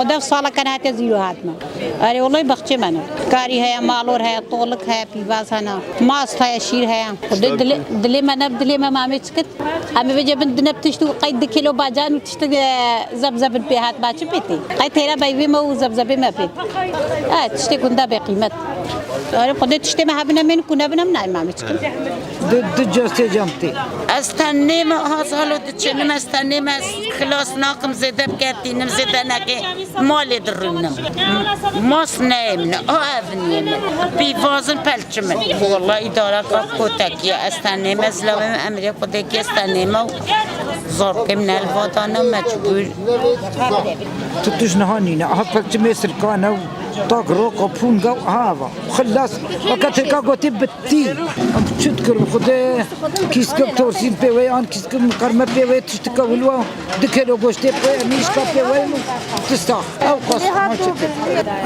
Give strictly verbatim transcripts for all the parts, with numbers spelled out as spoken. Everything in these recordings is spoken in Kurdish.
Xwedê saleke nehate zîro hatime. Erê, wellahî bexçê me ne. Karî heye, malor heye, tolik heye, pîvaz hene. Mast heye, şîr heye. Xwedê dilê, dilê me ne, dilê me mamê çi kit. Em ê vêce bin dineb tişt û qey di kilo bacan û tişt, e, zebzebin pê hat, ba çi pê tê? Qey têra beyvê me û zebzebê me pê. E, tiştê gunda bê qîmet. Erê, Xwedê tiştê me hebine mênik û nebine min nayê mamê çi kit. Di, di castê cam tê. Ez tenê me, ha, zalo diçinim, ez tenê me, ez xilas nakim, zêde bikertînim, zêde nekê, malê dirûnim. Mas neyê min, a ev niyê min. Pîvazin pelçi min. Wallahî îdareka kotekî ye, ez tenê me, zilavê min emirê Xwedê kê, ez tenê me û zarokê min el vadane mecbûr. Tu tişt niha nîne, aha pelçi me sirkane û tak roka pûnga û aha eva. Xilas, weke têka gotî bi Tî, em çi dikirin? Xwedê kîskim torsîn pê wê, an kîskim qerme pê wê, tiştika wilwa, di kelo goştê pê, em îşka pê wê, tista. Ew qas ma çi kir?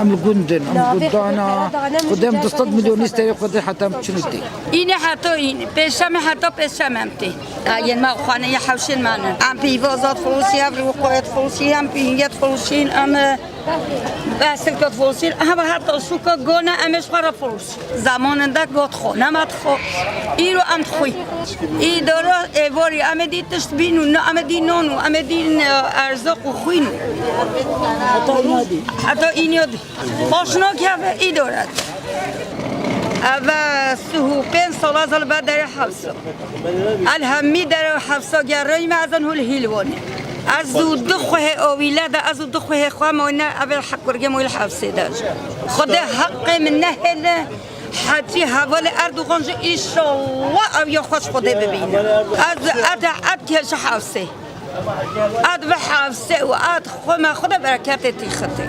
Em li gund in, em li gundana. Xwedê em du sed milyon îsterê Xwedê heta em çin tê. Înê heta înê, pêşemê heta pêşemê em tê. Ha, yên me xwanê ya hewşên me ne. Em pîvazat firoşî, ev rû qoyet firoşî, em pîngiyet firoşîn, em, e, Behsê got firoşîn, hema heta şûka gona em ê ji xwe re firoş. Zamanên de got xwe, nema dixwe. Îro em dixwî. Îdara êvarî em ê dî tişt bîn û ne em ê dî non û em ê dî, e, erzaq û xwîn û. Heta îna dî. Heta îna dî. Başnak heve îdara. Eve sih û pênc sala zal be derê hewsa. El hemî dere hewsa gereyî me, ez an hûl hîl wanî. Ez û du xwehê owîle de, ez û du xwehê xwe me ne, eve hequrgê me li hewsê de. Xwedê heqê min nehêle, hecî hevalê Erdogan jî, înşallah ew ya xwe ji Xwedê bibîne. Ez ete et kê ji hewsê. Ad ve hafse û ad xwe me xwe de bereketê tîxitê.